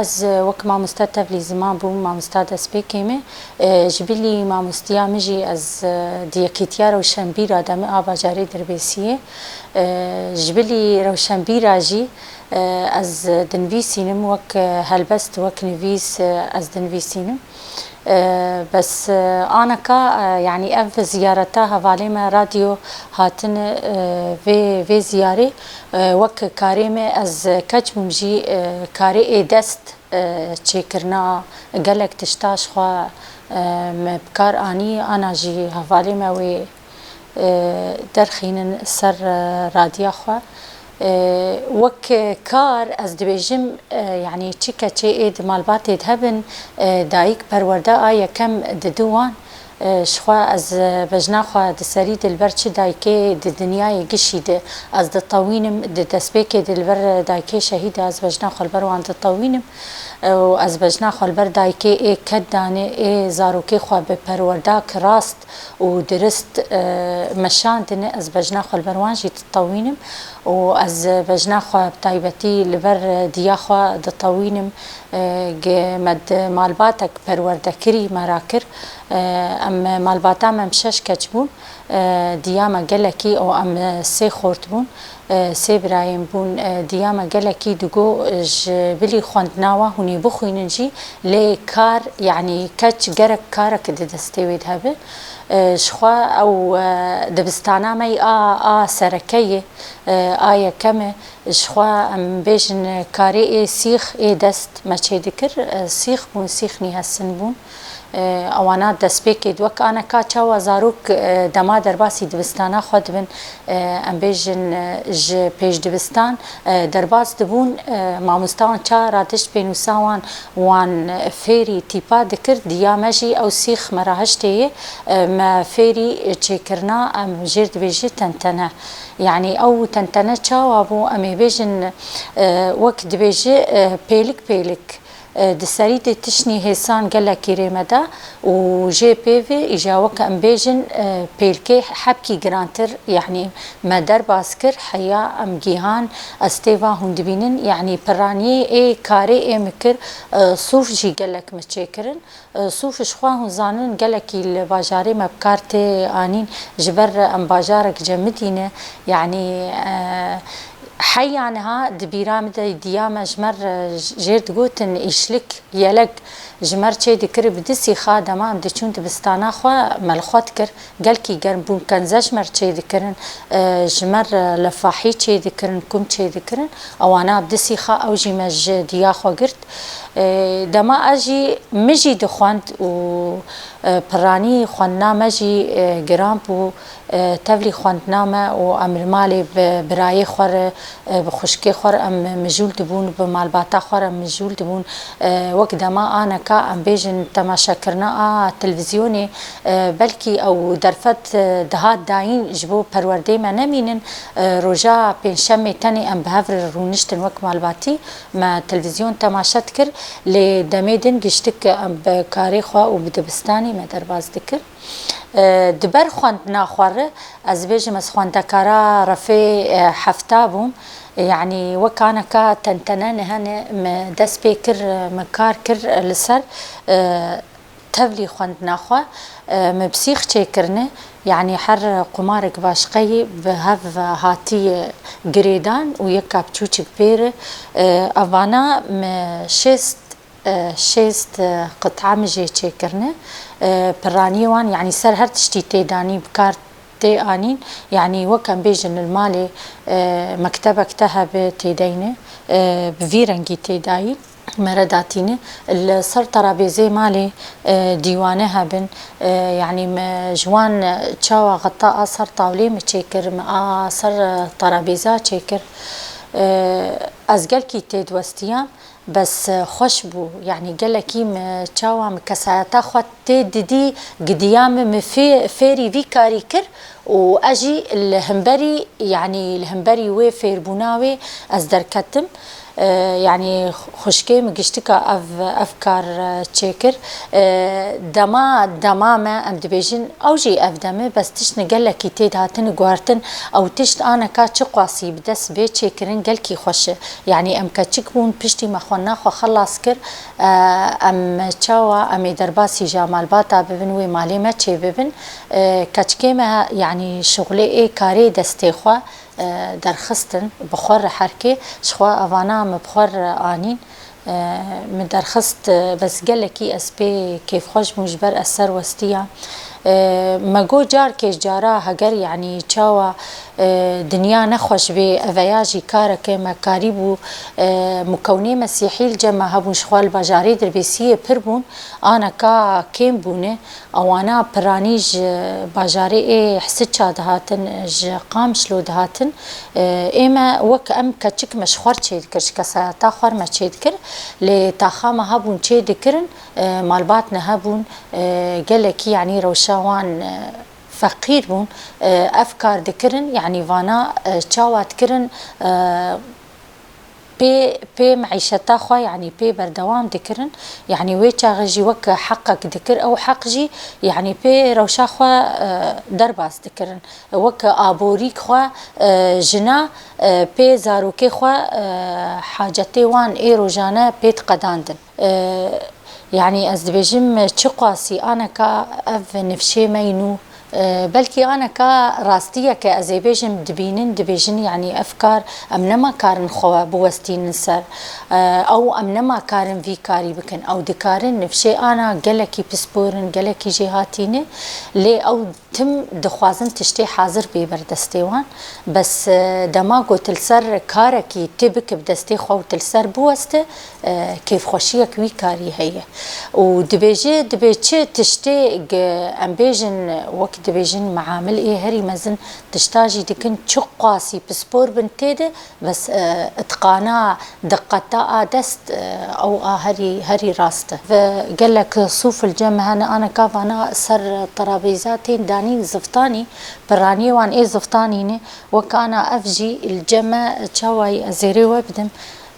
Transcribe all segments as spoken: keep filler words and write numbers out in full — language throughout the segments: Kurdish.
Ez wek mamoste tevlî ziman bûm, mamosta destpêkê me. Ji bilî mamostiya min jî ez di Yekîtiya Rewşenbîra de me a bajarê Dirbêsiyê. Ji bilî rewşenbîra jî ez dinivîsînim, wek helbest, wek nivîs ez dinivîsînim. Bes aneka, yanî ev ziyareta hevalê me radyo hatine vê, vê ziyarê, wek karê me ez keç bûm jî, karê ê dest çêkirina gelek tişta ji xwe me bi kar anî, ana jî hevalê me wê derxînin ser radiya xwe. Wek kar ez dibêjim, yanî çi keçê ê di malbatê de hebin, dayik perwerde a yekem didi wan. Ji xwe ez bejna xwe di serî de li ber çi dayikê di dinyayê gişî de ez ditewînim, di destpêkê de li ber dayikê şehîd de ez bejna xwe li ber wan ditewînim û ez bejna xwe li ber dayikê ê ked danê, ê zarokê xwe bi perwerdak rast û dirist, e, meşandine, ez bejna xwe li ber wan jî ditewînim û ez bejna xwe bi taybetî li ber diya xwe ditewînim. E, ge me di malbatek perwerdekirî me rakir. E, em malbata me em şeş keç bûn. E, diya me gelekî û em sê xort bûn. E, sê birayên bûn, e, diya me gelekî digo, e, ji bilî xwendina we hûn ê bixwînin jî, lê kar, yanî keç gerek karek di destê wê de hebe. E, ji xwe ew, e, dibistana me yî a, a sereke ye, e, a yekem e. Ji xwe em bêjin karê ê sîx ê dest me çêdikir, e, sîx bûn, sîx nîhesin bûn. E, ewana destpêkê di wek aneka çawa zarok, e, dema derbasî dibistana xwe dibin, e, em bêjin, e, ji pêşdibistan, e, derbas dibûn, e, mamosta wan ça radişt pênûsa wan, wan fêrî tîpa dikir, diya me jî ew sîx me rahiştê ye, e, me fêrî çêkirina, em jêr dibêjî tentene. Yanî ew tentene çawa bû, em ê bêjin, e, wek dibêjî, e, pêlik pêlik. E, di serî de tiştî hêsan gelekî rê me da û jê pê ve îja weke em bêjin, e, pêlkê hebkî girantir, yanî me derbas kir, heya em gîhan, ez tê va hûn dibînin, yanî piraniyê ê karê ê min kir, e, sûf jî gelek me çêkirin. E, sûf ji xwe hûn zanin gelekî li bajarê me bi kar tê anîn, ji ber em bajarek cemidî ne, yanî, e, Heya niha di bîra min de diya me ji me re jêr digotin îşlik, yelek ji me re çê dikir bi du sîxa dema em diçûn dibistana xwe me li xwe dikir. Gelkî germ bûn, kenze ji me re çê dikirin, e, ji me re lefahî çê dikirin, kum çê dikirin. Ewana bi du sîxa ew jî me ji diya xwe girt. E, dema ez jî, min jî dixwend û, e, piranî xwendina me jî, e, giran bû. E, tevlî xwendina me û em li malê bi birayê xwe re, e, bi xwişkê xwe re em mijûl dibûn, bi malbata xwe re em mijûl dibûn. E, wek dema aneka em bêjin temaşekirina a televîzyonê, e, belkî ew derfet, e, dihat dayîn ji bo perwerdê me nemînin. E, roja pêncşemê tenê em bi hev re rûniştin wek malbatî, me televîzyon temaşe dikir, lê demê din giştik em bi karê xwe û bi dibistanê me derbas dikir. E, di ber xwendina xwe re, ez bêjim, ez xwendekara refê, e, hefta bûm. Yanî wek aneka tentene nihene me dest pê kir, me kar kir li ser, e, tevlî xwendina xwe, e, me bi sîx çêkirine. Yanî her qumarek başqeyî bi hev hatî girêdan û yeka biçûçik pê re. E, evana me şêst e, şêst, e, qit'a min jê çêkirine. E, piraniyê wan, yanî ser her tiştî tê danî, bi kar tê anîn. Yanî wek em bêjin li malê, e, mektebek te hebe têdeyne, e, bi vî rengî têdayî, mere datîne. Li ser terabêzê malê, e, dîwane hebin. E, yanî me ji wan çawa xita a ser tawlê min çêkir, min a ser, e, terabêza çêkir. E, ez gelkî têdiwestiyam. Bes, e, xweş bû. Yanî gelekî min çawa min kesayeta xwe tê didî, gidiya min, min fê-, fêrî vî karî kir û ez jî li hemberî, yanî li hemberî wê fêrbûna wê ez derketim. E, yanî xwişkê min giştika ev, ev kar, e, çêkir. E, dema, dema me, em dibêjin, ew jî ev dem e, bes tiştine gelekî tê dihatin guhertin, ew tişt aneka çi qasî bi dest bê çêkirin, gelkî xweş e. Yanî em keçik bûn, piştî me xwendina xwe xelas kir. E, em çawa, em ê derbasî ja malbata bibin, wê malê me çê bibin. E, keçikê me, yanî şixulê ê karê destê xwe, e, derxistin, bi xwe re herkê, ji xwe evana min bi xwe re anîn. E, min derxist, e, bes gelekî ez pê kêfxweş bûm ji ber ez ser westiya. E, me got carkê ji cara heger, yanî çawa, e, dinya nexweş bê, eveya jî kareke me karîbû, e, mukewnê mesîhî li cem me hebûn, ji xwe li bajarê Dirbêsiyê pir bûn, aneka kêm bûne. Ewana piranî ji bajarê ê Hisiça dihatin, ji Qamişlo dihatin. Ê me wek em keçik me ji xwe re çêdikir, ji kesayeta xwe re me çêdikir. Lê taxa me hebûn çêdikirin, e, malbat ne hebûn, e, gelekî, yanî rewşa wan, e, feqîr bûn, e, ev kar dikirin, yanî vana, e, çawa dikirin, e, pê, pê meîşeta xwe, yanî pê berdewam dikirin. Yanî wê çaxê jî wek heqek dikir, ew heq jî, yanî pê rewşa xwe, e, derbas dikirin. Wek aborîk xwe, e, jina, e, pê zarokê xwe, e, hacetê wan ê rojane pê diqedandin. E, yanî ez dibêjim, çi qasî aneka ev nifşê me yî nû, e, belkî aneka rastiyeke ez ê bêjim, dibînin, dibêjin, yanî ev kar em nema karin xwe biwestînin ser, e, ew em nema karin vî karî bikin. Ew dikarin nifşê ana gelekî pisporin, gelekî jêhatî ne, lê ew tim dixwazin tiştê hazir bê ber destê wan. Bes, e, dema ku tu li ser karekî tê bike bi destê xwe û tu li ser biweste, e, kêfxweşiyek wî karî heye. Û dibêje, dibê çi tiştê ge-, em bêjin, wek dibêjin, meamil ê herî mezin tişta jî dikin, çi qasî pispor bin tê de, bes, e, itqana, diqeta a dest, e, ew a herî, herî rast e. Ve gelek sûf li cem me hene, aneka vana ser terabêza tên danîn ziftanî, piraniyê wan ê ziftanî ne, wek ana ev jî li cem me çawayî ez ê rê we bidim,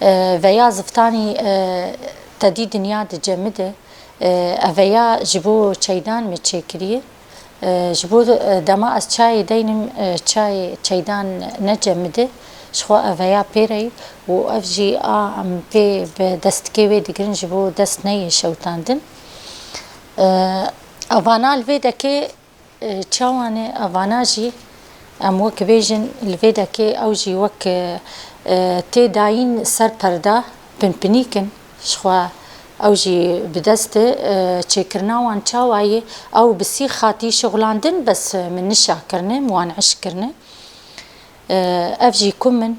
e, veya ziftanî, e, te dî dinya di cem mi de, e, eveya ji bo çeydan me çêkiriye. E, ji bo, e, dema ez çayê deynim, e, çayê çeydan ne cem mi de, ji xwe eveya pê re yî û ev jî a em pê bi destikê wê digirin ji bo dest neyê şewtandin. E, evana li vê dekê, e, çawan e, evana jî em wek bêjin li vê dekê ew jî wek, e, e, tê dayîn ser perda, pinpinîk in, ji xwe ew jî bi dest e, çêkirina wan çawa ye, ew bi sîx hatî şixulandin, bes min nişa kirine, min wan eşk kirine. E, ev jî kum in,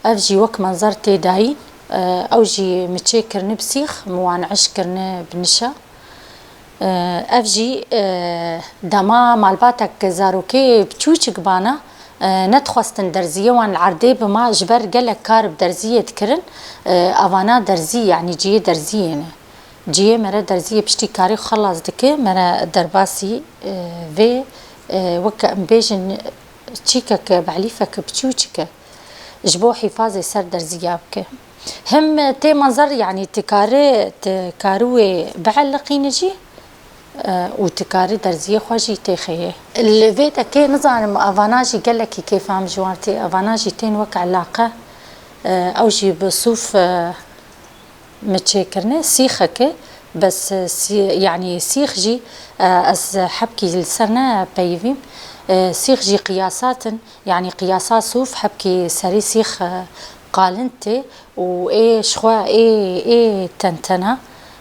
ev jî wek menzer tê dayîn, e, ew jî min çêkirine bi sîx, min wan eşk kirine bi nişa. E, ev jî, e, dema malbatek zarokê biçûçik bana, e, nedixwestin derziyê wan li erdê bima, ji ber gelek kar bi derziyê dikirin, e, evana derzî, yanî cihê derziyê ne. Cihê me re derziyê piştî karê xwe xelas dike, me re derbasî, e, vê, e, weke em bêjin çîkeke, behlîfeke biçûçike ji bo hîfazê ser derziya bike. Him tê menzer, yanî tu karî, tu karî wê bieliqînî jî, e, û tu karî derziyê xwe jî têxeyê. Li vê dekê nizanim, evana jî gelekî kêfa min ji wan tê, evana jî tên wek elaqe, e, ew jî bi sûf, e, min çêkirine, sîxeke, bes, e, sî-, yanî sîx jî, e, ez hebkî li ser ne peyivîm, e, sîx jî qiyasat in, yanî qiyasa sûf hebkî serî sîx, e, qalind tê û ê ji xwe ê, ê tentena,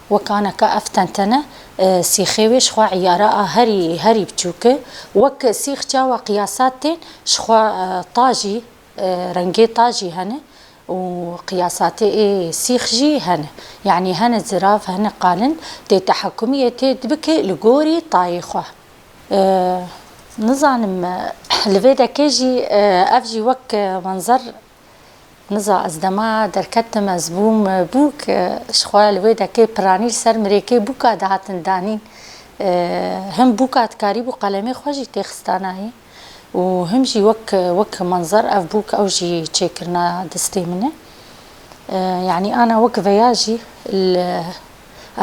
wek aneka ev tentene, e, sîxê wê ji xwe îyara a herî, herî biçûk e. Wek sîx çawa qiyasat tên, ji xwe, e, ta jî, e, rengê ta jî hene û qiyasatê ê sîx jî hene. Yanî hene zirav, hene qalind, tê tehekumiyê tê dibike li gorî tayê xwe. E, nizanim, e, li vê dekê jî, e, ev jî wek, e, menzer, niza ez dema derketim, ez bûm, e, bûk, e, ji xwe li wê dekê piranî li ser mirêkê bûka dihatin danîn. E, him bûka dikarîbû qelemê xwe jî têxista nayê û him jî wek, wek menzer ev bûk ew jî çêkirina destê min e. E, yanî ana wek veya jî li,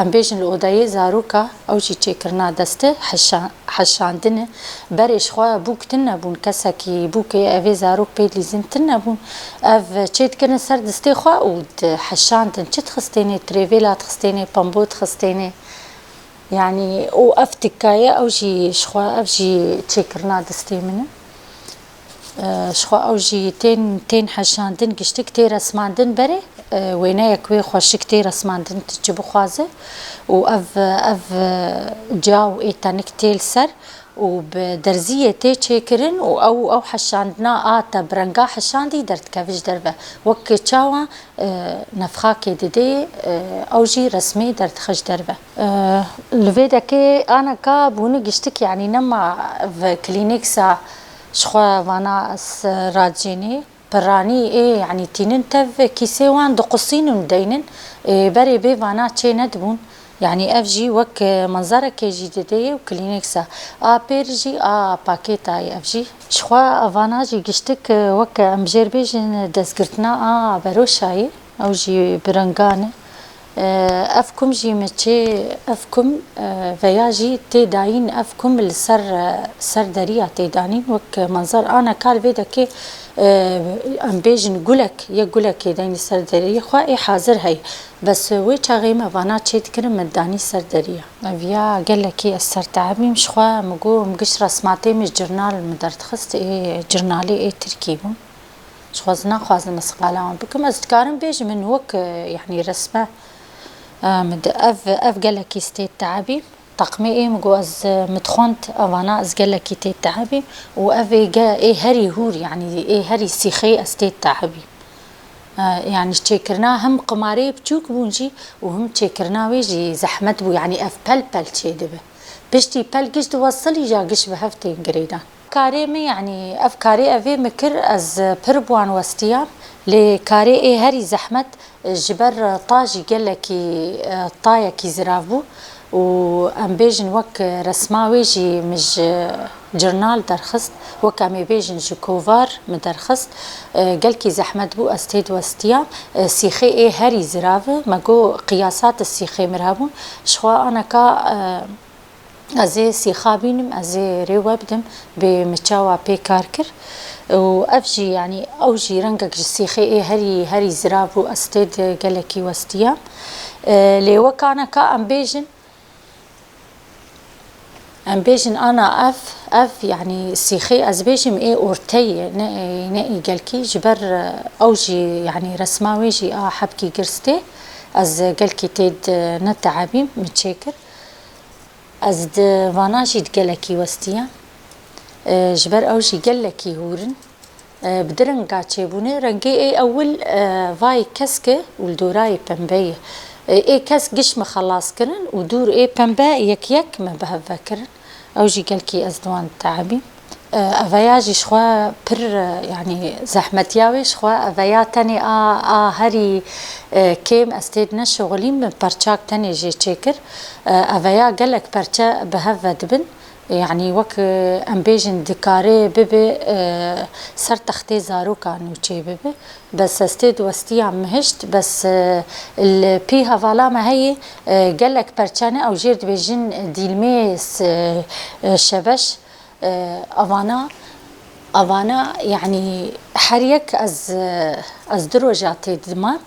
em bêjin li odeyê zaroka ew jî çêkirina dest e, heşa-, heşandin e. Berê ji xwe bûk tune bûn, kesekî bûkê evê zarok pê dilîzin tune bûn. Ev çê dikirin ser distê xwe û diheşandin. Çi dixistênê? Tirêvêla dixistênê, pembo dixistênê. Yanî û ev tikka ye, ew jî ji xwe, ev jî çêkirina distê min e. E, ji xwe ew jî tên, tên heşandin, giştik tê resmandin berê, e, wêneyek wê xweşik tê resmandin, tu çi bixwaze û ev, ev, e, caw ê tenik tê li ser û bi derziyê tê çêkirin û ew, ew heşandina a te bi renga heşandî derdikeve ji derve. Wek çawa, e, nefxakê didê, e, ew jî resmê derdixe ji derve. E, li vê dekê aneka bûne giştik, yanî nema ev klînîksa ji xwe vana ez radicênê. Piranî ê, yanî tînin tev kîsê wan diqusînin û deynin. Ê, berê bê vana çê nedibûn. Yanî ev jî wek, e, menzerekê jî didê û klînîksa. A pêr jî a pakêta ye ev jî. Ji xwe vana jî giştik, e, wek em jêr bêjin destgirtina a beroşayê. Ew jî bi rengan e. E, ev kum jî me çê, ev kum, e, veya jî tê dayîn, ev kum li ser, e, ser deriya tê danîn, wek manzer aneka li vê dekê, e, em bêjin gulek, yek gulekê dayîn li ser deriyê xwe ê hazir heye. Bes wê çaxê me vana çê dikirin, me danî ser deriya. Ev ya gelekî ez ser teebîm, ji xwe min got, min giş resmatê min ji cirnal min derdixist, ê cirnalê ê tirkî bûn. Ji xwe ez naxwazim ez qala wan bikim. Ez dikarim bêjim min wek, e, yanî resme, e, min di ev, ev gelekî stê teebî. Teqmê ê min got ez, e, min dixwend evana ez gelekî tê teebî û ev ê ge-, ê herî hûr, yanî ê herî sîxê ez tê teebî. E, yanî çêkirina him qimarê biçûk bûn jî û him çêkirina wê jî zehmet bû, yanî ev pel pel çêdibe. Piştî pel giş diwesilî ja giş bi hev tên girêdan. Karê min, yanî ev karê evê min kir, ez pir bi wan westiyam, lê karê ê herî zehmet, ji ber ta jî gelekî, e, tayekî zirav bû û em bêjin wek resma wê jî min ji cirnal derxist, wek em ê bêjin ji kovar min derxist. E, gelkî zehmet bû, ez tê diwestiyam. E, sîxê ê herî zirav e, me got qiyasat sîxê min hebûn. Ji xwe aneka, e, Ez ê sîxa bînim, ez ê rê we bidim, bê min çawa pê kar kir. Û ev jî, yanî ew jî rengek ji sîxê ê herî, herî zirav bû, ez tê de gelekî westiyam. E, lê wek aneka em bêjin, em bêjin ana ev, ev, yanî sîxê ez bêjim ê orteyê, ne, ne ê gelkî, ji ber, e, ew jî, yanî resma wê jî a hebkî girs tê, ez gelkî tê de neteebîm, min çêkir. Ez di vana jî di gelekî westiya. E, ji ber ew jî gelekî hûr in. E, bi di renga çêbûne. Rengê ê ewil, e, vayê kesk e û li dorayê pembe ye. E, ê kesk giş me xelas kirin û dûr ê pembe yek yek me bi hev ve kirin. Ew jî gelkî ez di wan teebîm. E, eveya jî ji xwe pir, e, yanî zehmetiya wê ji xwe eveya tenê a, a herî, e, kêm ez tê de neşixulîm, min perçak tenê jê çêkir. E, eveya gelek perçe bi hev ve dibin. Yanî wek, e, em bêjin dikare bibe, e, ser textê zarokan û çê bibe. Bes ez tê diwestiya min hişt, bes, e, li pî hevala me heye, e, gelek perçe ne, ew jêr dibêjin dîlmê s-, e, şebeş. E, evana, evana, yanî her yek ez, e, ez du roja tê dima.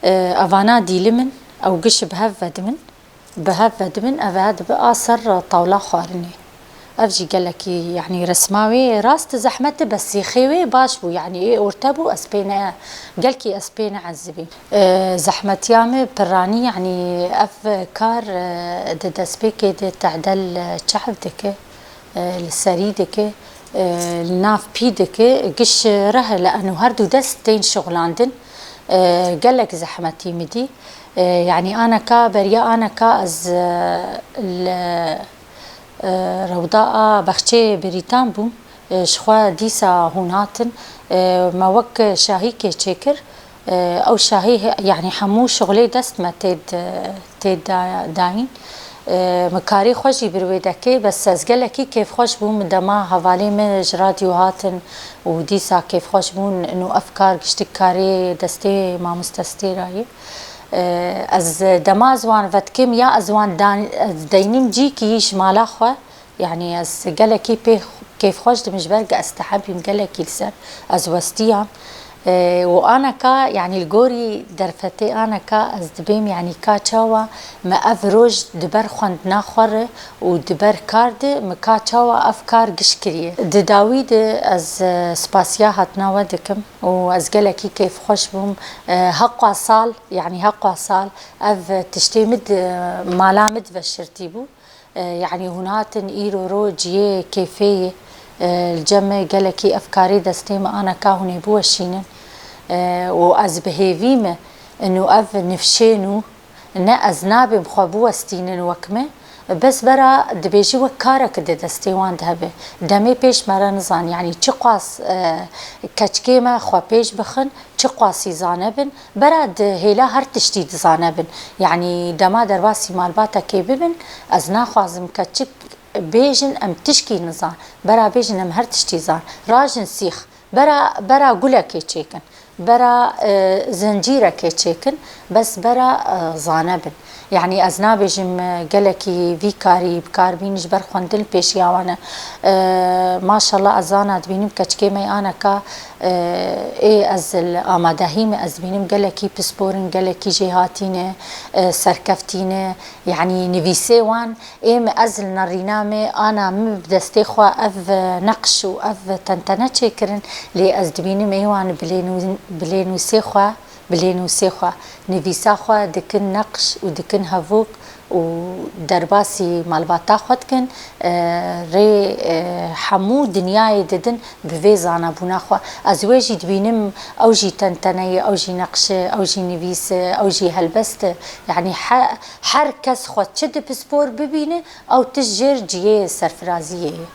E, evana dîlim in, ew giş bi hev ve dimin, bi hev ve dimin, eve dibe a ser tawla xwarinê. Ev jî gelekî, yanî resma wê rast zehmet e, bes sîxê wê baş bû, yanî ê orte bû, ez pê ne, gelkî ez pê neezibîm. E, zehmetiya me piranî, yanî ev kar, e, di destpêkê de tehdel, e, çehv dike. E, li serî dike, e, li nav pî dike, giş reh e li eno her du dest tên şixulandin, e, gelek zehmetî min dî. E, yanî aneka, beriya aneka ez, e, li, e, rewda a bexçeyê Birîtan bûm, e, ji xwe dîsa hûn hatin, e, me wek şahîkê çêkir. E, ew şahî he-, yanî hemû şixulê dest me tê de, tê da-, dayîn. E, min karê xwe jî bir wê dekê, bes ez gelekî kêfxweş bûm dema hevalê min ji radyo hatin û dîsa kêfxweş bûn û ev kar giştik karê destê mamoste Stêra ye. E, ez dema ez wan vedikim ya ez wan dan-, ez deynim cîkî ji mala xwe, yanî ez gelekî pê kêfxweş dim ji ber ku ez tehebîm gelekî li ser, ez westiyam. E, û aneka, yanî li gorî derfetê aneka ez dibêm, yanî ka çawa me ev roj di ber xwendina xwe re û di ber kar de me ka çawa ev kar giş kiriye. Di dawî de ez, e, spasiya hatina we dikim û ez gelekî kêfxweş bûm. E, heqwa sal, yanî heqwa sal ev tiştê min di mala min diveşirtî bû. E, yanî hûn hatin îro ro ciyê kêfê ye. E, li cem me gelekî ev karê destê me aneka hûn ê biweşînin. E, û ez bi hêvî me û ev nifşên û ne ez nabêm xwe biwestînin wek me. Bes bera dibêjî wek karek di destê wan de hebe. Demê pêş me re nizan, yanî çiqas, e, keçikê me xwe pêş bixin, çiqasî zane bin, bera di hêla her tiştî dizane bin. Yanî dema derbasî malbatekê bibin, ez naxwazim keçik bêjin em tişkî nizan. Bera bêjin em her tiştî zan. Rajin sîx. Bera, bera gulekê çêkin. Bera, e, zincîrekê çêkin. Bes bera, e, zane bin. Yanî ez nabêjim, e, gelekî vî karî bi kar bîn ji ber xwendin pêşiya wan e. E, maşallah ez zana dibînim keçikê me aneka, e, ê ez li amadehî me, ez dibînim gelekî pisporin, gelekî jêhatî ne, e, serkeftî ne. Yanî nivîsê wan ê me ez li nerîna me ana min bi destê xwe ev, e, neqş û ev tentene çêkirin. Lê ez dibînim ê wan bi lênû-, bi lênûsê xwe, bi lênûsê xwe, nivîsa xwe dikin neqş û dikin hevok û derbasî malbata xwe dikin, e, rê, e, hemû dinyayê didin bi vê zanebûna xwe. Ez wê jî dibînim, ew jî tentene ye, ew jî neqş e, ew jî nivîs e, ew jî helbest e. Yanî he-, her kes xwe çi di pispor bibîne, ew tişt jêr ciyê serfiraziyê ye.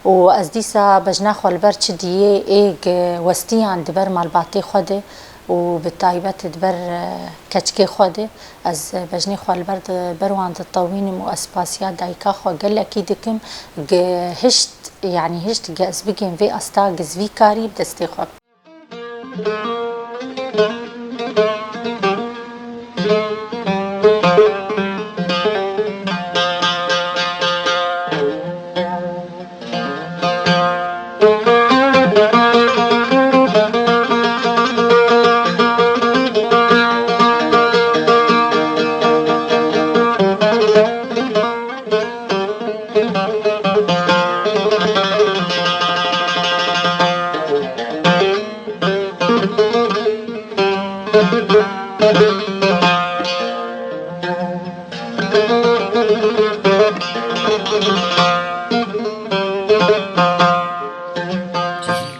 Û ez dîsa bejna xwe li ber çi diyê ê gi westiyan di ber malbatê xwe de û bi taybet di ber, e, keçikê xwe de, ez bejnê xwe li ber di, ber wan ditewînim û ez spasiya dayika xwe gelekî dikim gi hişt, yanî hişt gi ez bigêm vê asta gi ez vî karî bi destê xwe.